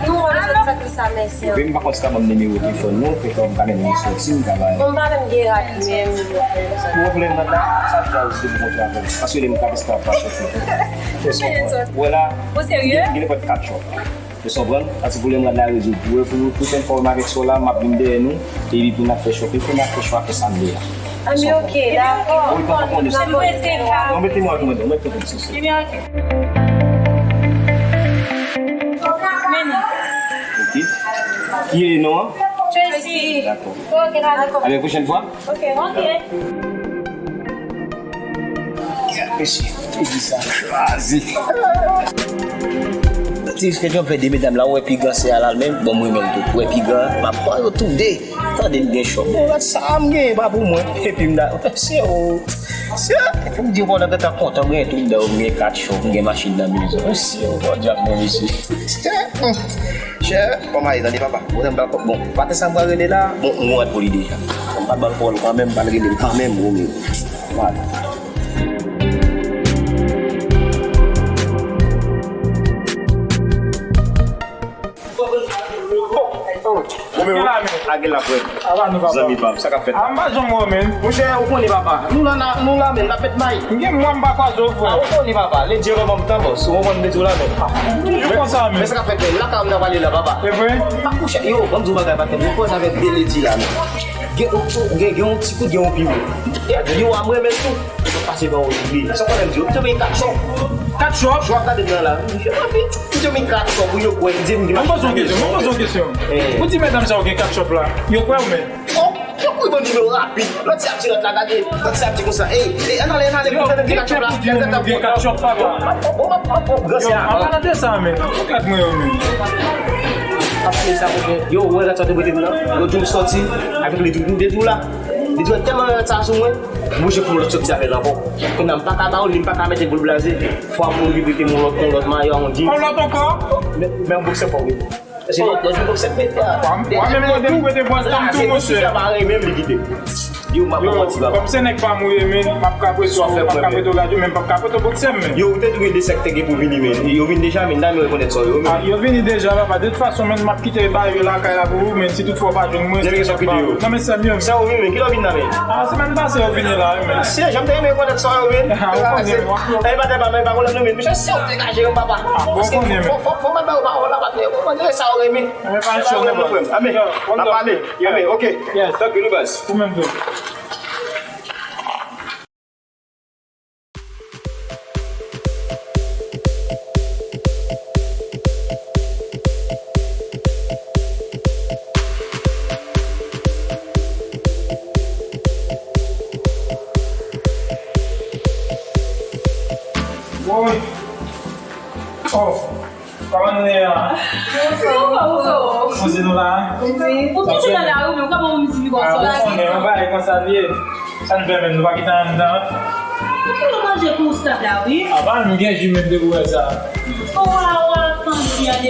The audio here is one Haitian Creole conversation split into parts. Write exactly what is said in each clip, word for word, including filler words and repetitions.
Nou wè, nou sot sa, mèsi. Wi, m pa konn si w ka ban m nimewo telefòn nou, petèt m ka mennen nou soti, m ka bay. Bon, m pa menm gen rad menm. Ou wè pwoblèm nan la, sa k pase pou kontre avè m. Paske lè m ka pase pa soti. Ou wè la, ou serye? Gen nenpòt kat chòp. Ou konprann? Sa se pwoblèm rad la rezoud. Ou wè, pou tout enfòm avèk sa la, m ap vin dèyè nou, epi pou n ap fè chòp, epi pou n ap fè chwa pou samdi a. Ah, men ok, dakò. Wi, pa konnen. N ap prese la. Non, mete mwen ak mwen, mete mwen sou. Ebyen, ok. Meni. Ok. Ki e non an? Tracy. Dakò. Ok, dakò. A la pwochèn fwa. Ok, ok. Mesye, ki di sa chwazi. Ti riske jan fè de medam la, ou wè pigan se a la menm, bon, mwen menm tou. Ou wè pigan, m ap pran yo tou de. Tande m gen chòp. Bon, gad sa m gen, pa pou mwen. Epi m da, se o. Se, pou m di w, pandan tan kontan, m gen tout dan, m gen kat chòp, m gen machin nan mezon. Se o, bon, dyab mwen, mesye. Chè, kòman e tande papa? Bon, m pa, bon, pa te sa m pral rele la. Bon, m rant pou li deja. M pa ban l kòl kanmenm, m pral rele l kanmenm, Romeo. Wala. Bon, bon. Romeo, a gen la frè. Zanmi pa m, sa k ap fèt? A, m pa janm wè w, men. Monchè, ou konnen papa. Nou la, nou la, men, n ap met may. M gen mwa m pa kwaze w, frè. A, ou konnen papa. Lè Dye ban m tan, bòs. Ou konprann m te di w la, men. Toujou konsa, men. Men sa k ap fèt, men. Lakay ou m nan pale la, papa. E vre? Pa kouche. Yo, ban m di w bagay, pa tèt. Ou koz avèk Beledi la, men. Gen, gen, gen yon ti kout, gen yon pi wo. E pi yo, a m renmen tou. Mwen pase pa ou li. Sa w konnen m di yo? M te gen kat chòp. Kat chòp? Chòp gade nan la. M di yo, anfin, m te gen kat chòp pou yo kwè. M di m gen. Mwen poze yon kesyon, mwen poze yon kesyon. Eh. Ou di medam sa yo gen kat chòp la, yo kwè w, men. Oh, yo kouri ban m nimewo rapid. Lòt ti ap di lòt la, gade. Lòt ti ap di konsa. Ey, ey, ann ale, ann ale, konsa, gen kat chòp la. Gen kat chòp, papa. Bon, bon, bon, bon, gran se a. An palan de sa, men. Ou gad mwen yo, men. Ap fè sa pou mwen. Yo, wè, la, sa te prete m nan. Yo di m sòti avèk li, di m de tou la. Li di, tèlman rad sa sou mwen, m oblije pou lòt sòti avè l ankò. Kounye a m pa ka ba w li, m pa ka mete l pou l blaze. Fò m oblije prete m yon lòt, yon lòt mayo a, yon jeans. Yon lòt ankò? Men, men yon boksè fò, wi. Se lòt, lòt, yon boksè, men, ah, wa menm mande m prete bwaz la m tou, monchè. Yo, m ap manti, papa. Kòm se nèg pa m ou ye, men, m ap ka prete w, m ap ka prete w radyo, men m p ap ka prete w boksè m, men. Yo, ou te tou gen de sèk te gen pou vini, men. Yo vin deja, men, n ta renmen rekonèt sa yo, men. Ah, yo vini deja, papa. De tout fason, men, m ap kite ba yo lakay la pou ou, men si toutfwa w pa jwenn mwen, se sa w kite yo. Non, men sè m yo. Sa yo vini, men, kilè yo vin la, men? Ah, semèn pase yo vini la, wi, men. Se, jan m te renmen konnen sa yo, men. Ah, ou konnen, men. E pa te pa, men, pa konnen nou, men. Mesye, se yo degaje yo, papa. Ah, bon, konnen, men. Fò, fò, fò, fò, mwen ba yo pawòl la, patnè. Ou konnen sa yo renmen. Men pa cho, non, frè m. Amè, n ap pale. Amè, ok. Yes. Tanki, nou baz. Ou menm tou. Woy. Oh. Kòman nou ye a? Kòman nou ye a? Kouzin ou la? Wi. Ou toujou nan lari, men ou kòman ou mizi pi konsa? Ah, ou konnen, yon bagay konsa l ye. Sa n fè menm, nou pa kite anndan? Ou manje pou ou stab la, wi. A pa m gen ji menm depi w wè sa. Fò w a, w a tann li a.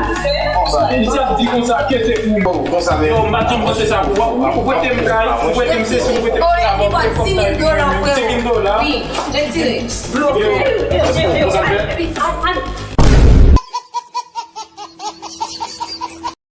Konsa. Sa di konsa ke se pou mwen. Konsa men. Yo, m pa t janm panse sa pou ou. Ou prete m kay, ou prete m sesi, ou prete m travay, ou prete m kòb kay. Ti mil dola, frè. Ti mil dola. Wi, retire. Blofè. Yo, konsa fè.